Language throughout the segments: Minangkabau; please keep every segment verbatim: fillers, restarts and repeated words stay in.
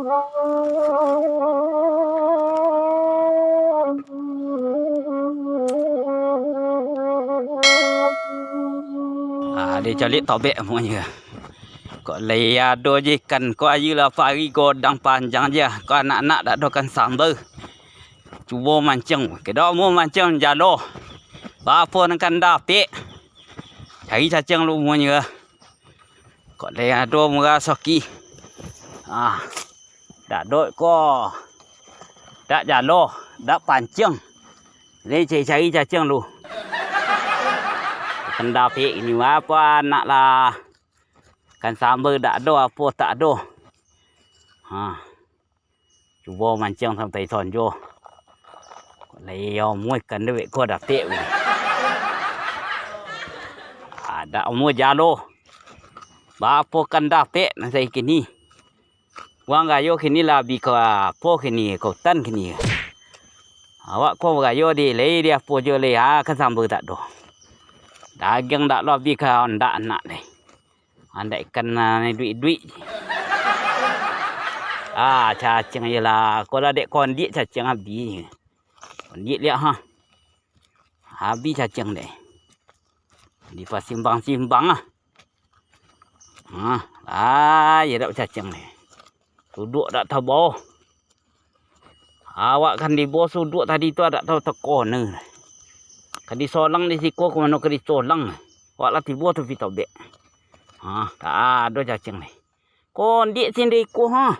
Ah, dicaliak tobek amuahnyo. Kok lai ado je ikan, kok ayu lah pari godang panjang je. Kok anak-anak dak ado ikan samba. Cubo mancing. Kidok amuah mancing jalo. Baa nan kan dapek. Cari cacing lu amuahnyo. Kok lai ado murah soki. Ah. Dak doh ko. Dak jalo, dak pancing. Lai cari-cari cacing lu. Kan dapek ini, apo anak lah. Ikan samba dak ado, apo tak ado. Ha. Cubo mancing sampai sonjo. Kok lai amuah ikan dek ko dapek weh. Ado amuah jalo. Baa kan dapek nan sakini. Urang rayo kini lah bi ka apo kini, ka utan kini. Awak ko barayo di lai di apo jo lai, ha, kan samba tak ado. Dagiang dak lo bi ka andak anak lai. Andak ikan, ah, duik-duik. Ah, cacing je lah. Ko lah dek kondiak cacing abih. Kondiak liak, ha. Abih cacing deh. Dipasimbang-simbang ah. Ha, ah, iyo dak bacacing deh. Suduak dak tabao. Awak kan di bawah suduak tadi tu dak tau teko ne. Ka disolang di siko, ka mano ka disolang. Awak lah tibo tu pitobek. Ha, tak ado cacing deh. Kondiak sendiri ko, ha.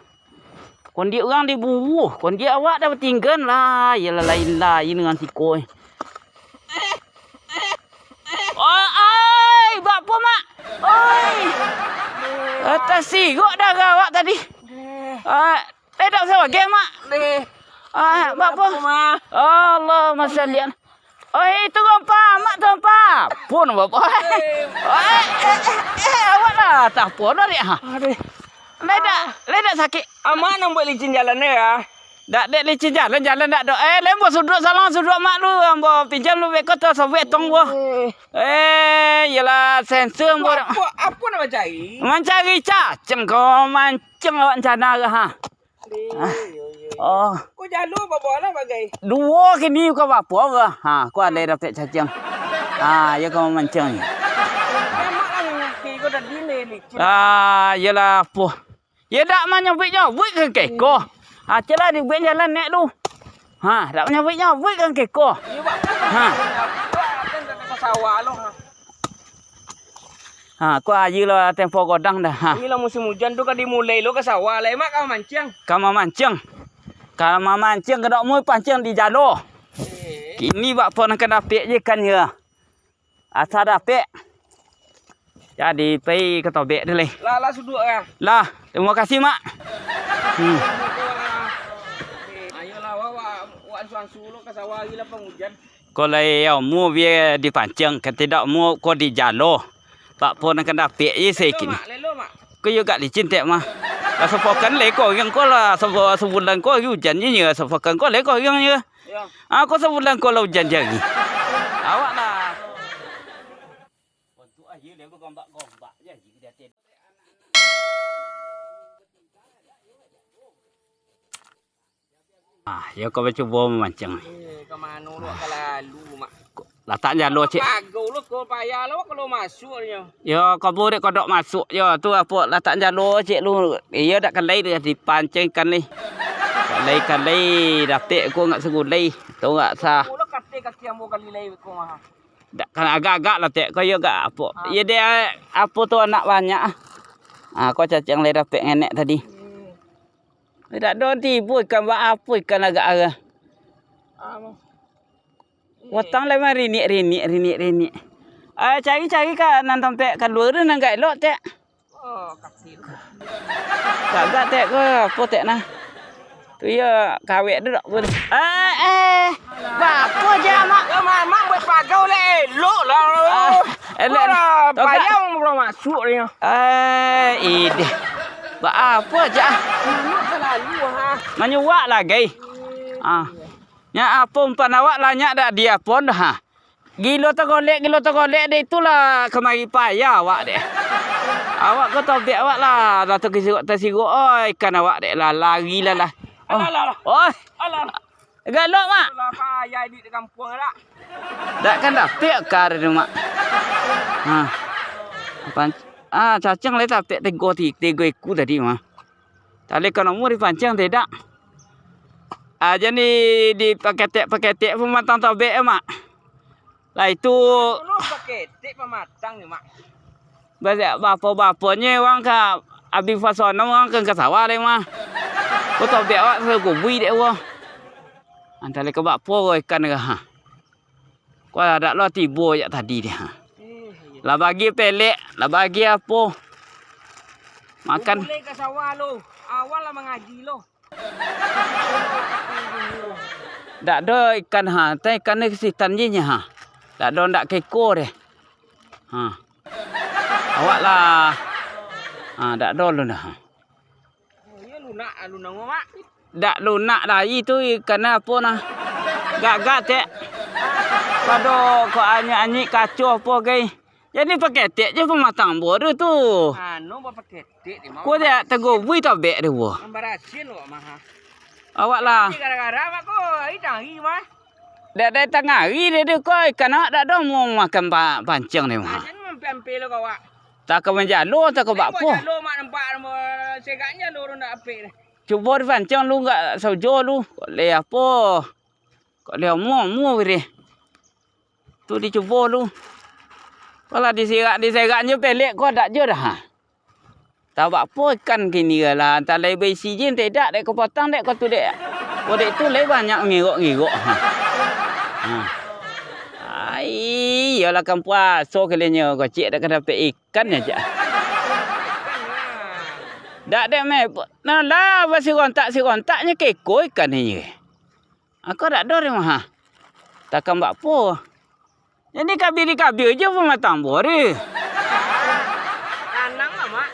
Kondiak urang diburu, kondiak awak dah batinggan lah. Iyolah lain-lain dengan siko, eh. Oh, ai, bak apo, Mak? Oi. Ah, tasirok darah awak tadi. Ah, eh, dak usah bagai, Mak. Ah, bak apo? Allahumma salli ala. Oi, turun, Pak. Mak turun, Pak. Pun, Bapak. Eh. Eh, eh, eh, awak lah tak apo dah, Dek, ha. Aduh. Lai dak, lai dak sakik? Amak nan buek licin jalan ni, ya. Dak, Dek, licin jalan, jalan dak, Dok. Eh, lai ambo suduak salang, suduak Mak lu, ambo pinjam lu beko tu, sobek tong, boh. Eh. Eh, iyolah, sensor ambo. Apo, apo nak mancari? Mancari cacing ko, mancing awak rencana ke, ha? Deh, ah. Yo, yo, yo. Oh. Ko jalo babalah bagai? Duo kini ko baapo ko? Ha, ko alai dapek cacing. Ha, iyo ko mamancing ni. Mamak lah ngarti ko tadi ni licin. Ah, iyolah apo. Yo dak manyabuik-nyabuik ka keko. Ha, celah dibuek jalan nek tu. Ha, dak manyabuik-nyabuik ka keko. Iyo, Pak. Ha. Kan dak ka sawah lo, ha. Ha, ko aji lo tempo godang dah, ha. Iko lah musim ujan tu ka dimulai lo ka sawah, lai Mak ka mamancing. Ka mamancing. Ka mamancing, ka dak mui pancing di jalo. Eh. Kini bak pon ka dapek je ikan yo. Asa dapek. Jadi, pai ka tobek dulu. Lah, lah suduak lah. Lah, terima kasih, Mak. Hmm. Ayolah, wak, wak, wak ansu-ansu lo ka sawah lagi lah pangujan. Ko lai amuah bia dipancing, kan tidak amuah ko di jalo. Bak pon nan ka dapek je sakini. Lelo, Mak, lelo, Mak. Ko yo agak licin tek mah. Lah sapokan lai ko riang ko lah, sabo-, sabulan ko ari ujan je nyo, sapokan ko lai ko riang nyo. Yo. Ah, ko sabulan ko lah ujan je ari. Awak lah. Bantuak aja dia bagombak-gombak je ari di ateh. Ah, yo ko bacubo mamancing. Eh, ka mano lo ka lalu, Mak? Latak jalo, cek. Pagau lo ko payah lo kalau masuak nyo. Yo, ko burik kodok masuak yo. Tu apo latak jalo, cek lu. Iyo dak kalai dipancing ikan ni. Kalai-kalai dapek ko ngak sagulai. Tu ngak sa. Ko lo kate kaki ambo kali lai ko mah. Dak kan agak-agak lah tek ko yo agak apo. Ah. Yo dek apo tu anak banyak ah. Ah, ko cacing lai dapek ngenek tadi. Hmm. Dak do tibo ikan, bak apo ikan agak arah. Ah, mo. Watang lai mah rinik, rinik, rinik, rinik. Ah, cari-cari ka nan tampek kalua tu nan agak elok tek. Oh, kaki tu. Gagak tek ko, apo tek nah? Tu yo kawek tu dak pun. Eh, eh. Baapo je, Mak? Yo, Mak, Mak buek pagau lah elok lah. Ah, elok. Ko lah payah urang masuak ni. Eh, ideh. Baapo je ah? Manuk talalu ah. Manyuak lah, gai. Ah. Nyak apo umpan awak lah nyak dak di apo dah, ha? Gilo tagolek, gilo tagolek dek itulah kamari payah awak dek. Awak ko tobek awak lah, lah tasirok-tasirok, oi, ikan awak dek lah, lari lah lah. Oh. Alah, alah, alah. Oi. Alah, alah. Galok, Mak. Alah, payah di kampuang dak. Dak kan dapek kar tu, Mak. Ha. Pan-, ah, cacing lai dapek tigo ti-, tigo iku tadi, Mak. Tali ka nomor dipancing tidak? Aja ni dipaketek-paketek pamatang tobek, Mak. Lah itu. Anu paketek pamatang ni, Mak. Ba-, bapo-baponyo urang ka abih puaso anam urang ka, ka sawah lai mah. Ko tobek awak sagubui dek wo. Antah lai ka bapo ikan ka, ha. Ko dak lo tibo jak tadi deh, ha. Lah bagi pelek, lah bagi apo. Makan. Mulai ka sawah lo. Awak lah mangaji lo. Dak ado ikan, ha, tai ikan ni sitan je nyo, ha. Dak ado ndak keko deh. Ha. Awak lah. Ha, dak ado lun dah. Iyo lunak, lunak, Mak. Dak lunak lai tu ikan apo nah. Gagak tek. Pado ko anyik-anyik kaco apo gai. Jadi paketek je pamatang bodoh tu. Anu, bapaketek di mah. Ko dia tagubui tobek tu, wo. Mambarasian awak mah, ha. Awak lah. Ini gara-gara awak ko, ai tangari mah. Dak, dak tangari dia tu ko, ikan awak dak ado mau makan pa-, pancing dia mah. Aja ni mampir-ampir lo ka awak. Tak ka manjalo, tak ka bapo. Jalo mak nampak, seraknyo lo urang dak apik ni. Cubo dipancing lu, gak saujo lu. Kok leh apo? Kok leh amuah-amuah weh deh. Tu dicubo lu. Kalau diserak-diserak nyo pelek ko adak jo dah. Tabak po ikan kini lah, antah lai baisi je, antah idak, dek ko potang, dek ko tu, dek. Ko dek tu lai banyak ngirok-ngirok. Ha. Ha. Ai, iyolah kan puaso kalian nyo, kocik dak ka dapek ikan aja. Dak, dek meh. Nah lah, basirontak-sirontaknyo keko ikan ni. Ako dak ado di mah. Takam bak po. Jadi kabiri-kabiri je pamatang bori. Tanang lah, Mak.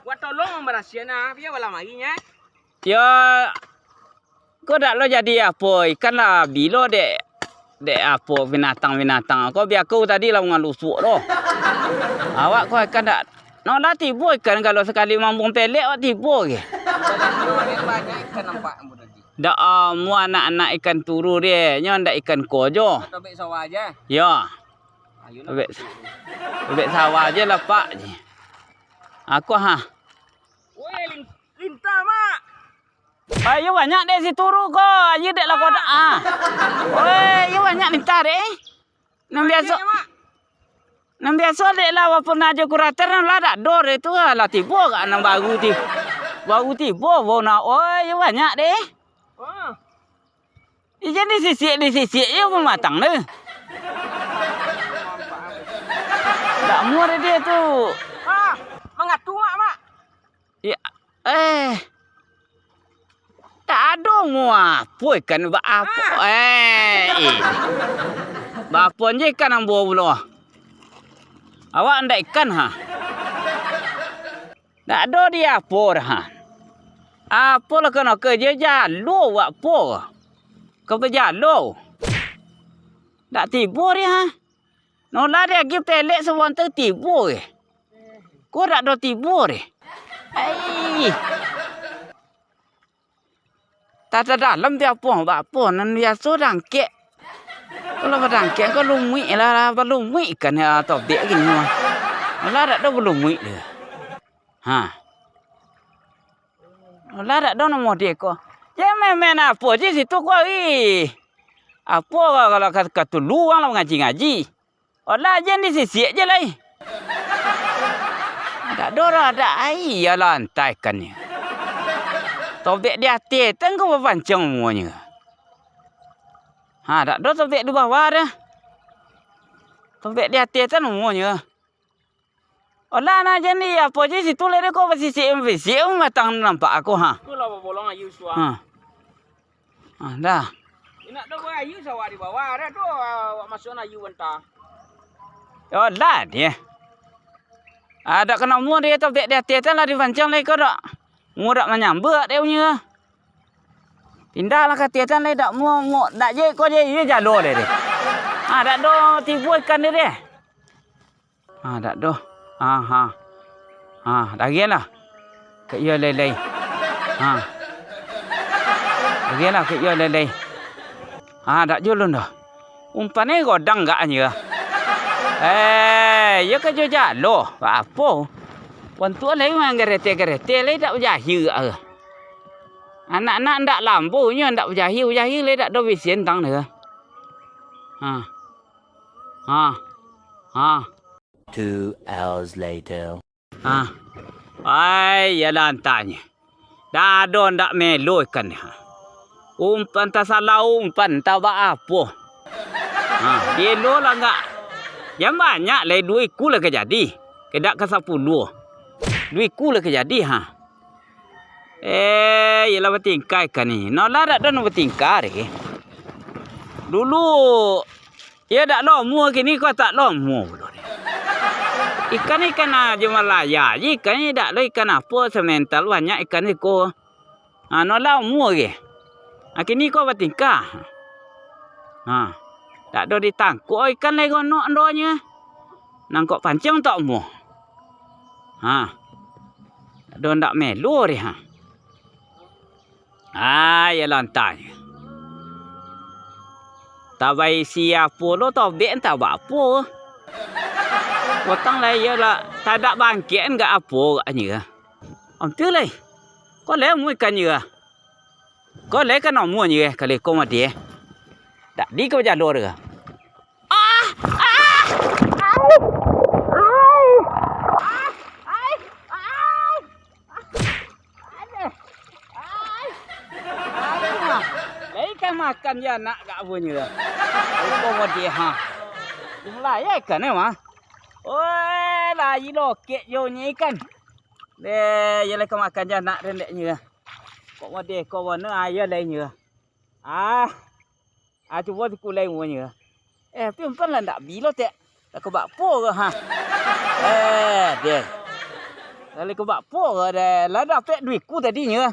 Buat tolong mambarasian ah, biar balamari nya. Yo, ko dak lo jadi apo, ikan lah bilo dek, dek apo binatang-binatang. Ko biar ko tadi lah mangalusuk doh. Awak ko ikan dak, no lah tibo ikan kalau sakali mambuang pelek awak tibo ge. Banyak ikan nampak ambo tadi. Dak amuah anak-anak ikan turu deh, nyo ndak ikan ko jo. Atau bek sawah aja. Yo. Ayo lah. Bek, bek sawah aja lah, Pak. Ako ha. Woi, lin-, lintah, Mak. Ayo banyak deh si turu ko, ayo dek lah kodak ah. Woi, iyo banyak lintah deh. Nan biaso, nan biaso dek lah, wapun ajo kurater, nan lah dak dor itu, lah tibo gak nan baru ti-, baru tibo, bo nak, oi, banyak deh. Ijan disisik, disisik je pamatang tu. Dak muah deh dia tu. Ah, mangatu mak, mak. Ya, eh. Tak ado muah. Apo ikan ba apo? Eh, eh. Ba apo je ikan ambo pulo? Awak ndak ikan, ha? Ndak ado di apo dah, ha? Apo lah kena ke je jalo awak po? Ka bajalo. Ndak tibo dia, ha? Nolah dia agi pelek sabanta tibo, eh. Ko dak do tibo deh. Ai. Tata dalam ti apo, bak apo, nan biaso dangkek. Kalau badangkek ko lumuik lah, lah balumuik ikan ya, tobek gini mah. Lah dak do balumuik dia. Ha. Lah dak do namo dia ko. Ya main-main apo je situ ko, ih. Apo kalau ka, ka tulu urang lah mangaji-ngaji. Olah jan disisiak je lai. Dak do dah, dak ai, iyolah antai ikan ni. Tobek di ateh, tanggo bapancang umonyo. Ha, dak do tobek di bawah dah. Tobek di ateh tan umonyo. Olah nah jan di apo je situ lai deh ko basisiak-sisiak batang nampak aku ha. Itulah babolong ayu suah. Ha. Ah, dah. Indak do barayu sawah di bawah, dah tu, ah, awak masuak ayu antah. Yo lah dia. Ah, dak kena umua dia tu, bek di ateh tu lah dipancang lai ko dak. Umua dak manyambak dia punya. Pindahlah ka ateh tu lai dak umua, umua, dak je ko je, iyo jalo dia, dia. Ah, dak do tibo ikan dia, dia. Ah, dak doh. Ah, ha. Ha, dagianlah. Ka iyo lai-lai. Ha. Dagianlah ka iyo lai-lai. Ha, dak jo lun doh. Umpan e godang gak anyo. Eh, iyo ka jo jalo. Apo? Wan tu lai manggareteh-gareteh lai dak bajahia. Anak-anak ndak lambo nyo ndak bajahia-bajahia lai dak do bisi tang deh. Ha. Ha. Ha. Two hours later. Ha. Ai, iyolah antanyo. Dak ado ndak melo ikan ni, ha. Umpan tasalah umpan, tabak apo. Ha, dielo lah ndak. Jan banyak lai, duo ikua lah ka jadi. Kok dak ka sapuluah. Duo ikua lah ka jadi, ha. Eh, iyolah batingkah ikan ni. Nolah dak ado nan batingkah deh. Dulu, iyo dak lomo, kini ko tak lomo pulo deh. Ikan-ikan ajo malaya ajo ikan ni, dak lo ikan apo, semental banyak ikan iko. Ha, nolah lomo ge. Ha, kini ko batingkah. Ha, dak ado ditangkok ikan lai gonok andonyo. Nangkok pancing tak lomo. Ha. Dak ado ndak melo deh, ha. Ah, iyolah antanyo. Tabaisi apo lo, tobek antah baapo. Potang lah iyolah, tadak bangkek gak apo gaknyo. Ampia lai. Ko lai amuah ikannyo. Ko lai ka namuah nyo, kali ko mati. Dak di ka bajalo deh. Ah! Ah! Ai! Ai! Ai! Ai! Aduh! Ai! Aduh! Lai ka makan jo anak gak bunyi tu. Rupo modeh, ha. Dimulai ikan ni, mah. Oi, lai lokek jo nyo ikan. Deh, iyo lai ka makan jo anak rendeknyo. Kok modeh, kok warna ayo lai nyo. Ah. Ah, cubo dikulai muanyo. Eh, tapi umpan lah ndak bilo tek. Lah ko bakpo ko, ha. Eh, deh. Lah ko bakpo ko deh. Lah dapek duitku tadinyo.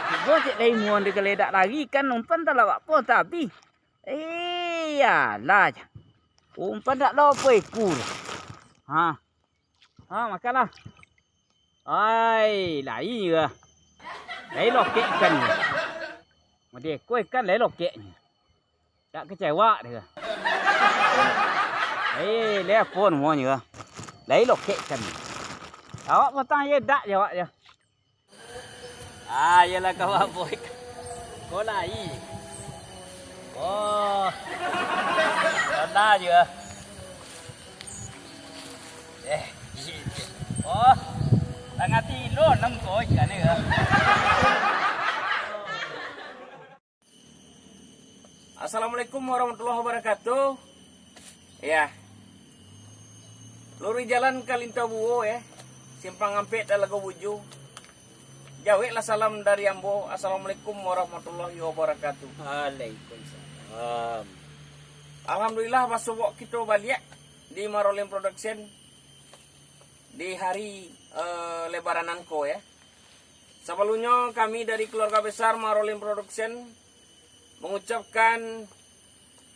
Cubo cek lai muan deh, kalau dak lari kan umpan tak lah bakpo, tak habis. Eh, iyolah. Umpan dak lo apo iku. Ha. Ha, makanlah. Ai, lai nyo. Lai lokek ikan nyo. Modeh ko ikan lai lokek nyo. Dak kecewak deh. Ai, lai apo namonyo. Lai lokek ikan nyo. Awak potang ajo dak jawab jo. Ah, iyolah kawak boy. Ko lai. Oh. Sana je. Eh, oh. Tangah tilo enam ko ikan ni. Assalamualaikum warahmatullahi wabarakatuh. Ya. Luruih jalan ka Lintau Buo, ya. Simpang Ampek, Talago Buju. Jaweklah salam dari ambo. Assalamualaikum warahmatullahi wabarakatuh. Waalaikumsalam. Alhamdulillah, basobok kito baliak di Marolim Production di hari, eh, Lebaran nangko, ya. Sabalumnyo, kami dari keluarga besar Marolim Production mengucapkan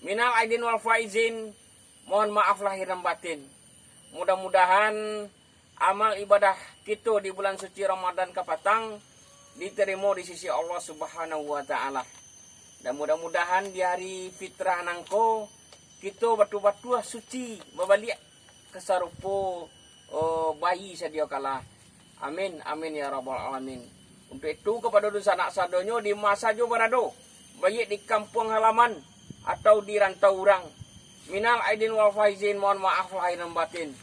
minal aidin wal faizin, mohon maaf lahir dan batin. Mudah-mudahan amal ibadah kito di bulan suci Ramadan kapatang diterimo di sisi Allah Subhanahu wa Ta'ala. Dan mudah-mudahan di hari fitrah nangko, kito batua-batua suci babaliak ka sarupo, eh, bayi sadia kala. Amin, amin, ya rabbal alamin. Untuak itu, kapado dunsanak sadonyo di ma sajo barado, baiak di kampuang halaman atau di rantau urang, minal aidin wal faizin, mohon maaf lahir dan batin.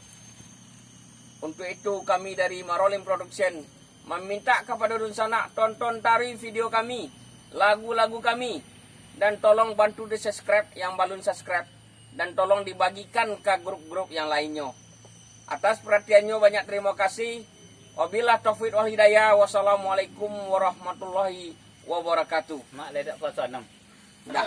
Untuak itu, kami dari Marolim Production mamintak kapado dunsanak tonton taruih video kami, lagu-lagu kami, dan tolong bantu di-subscribe yang balun subscribe, dan tolong dibagikan ka grup-grup yang lainnyo. Atas perhatiannyo banyak tarimo kasih. Wabillahi taufik wal hidayah. Wassalamualaikum warahmatullahi wabarakatuh. Mak ledak puasa enam. Dah.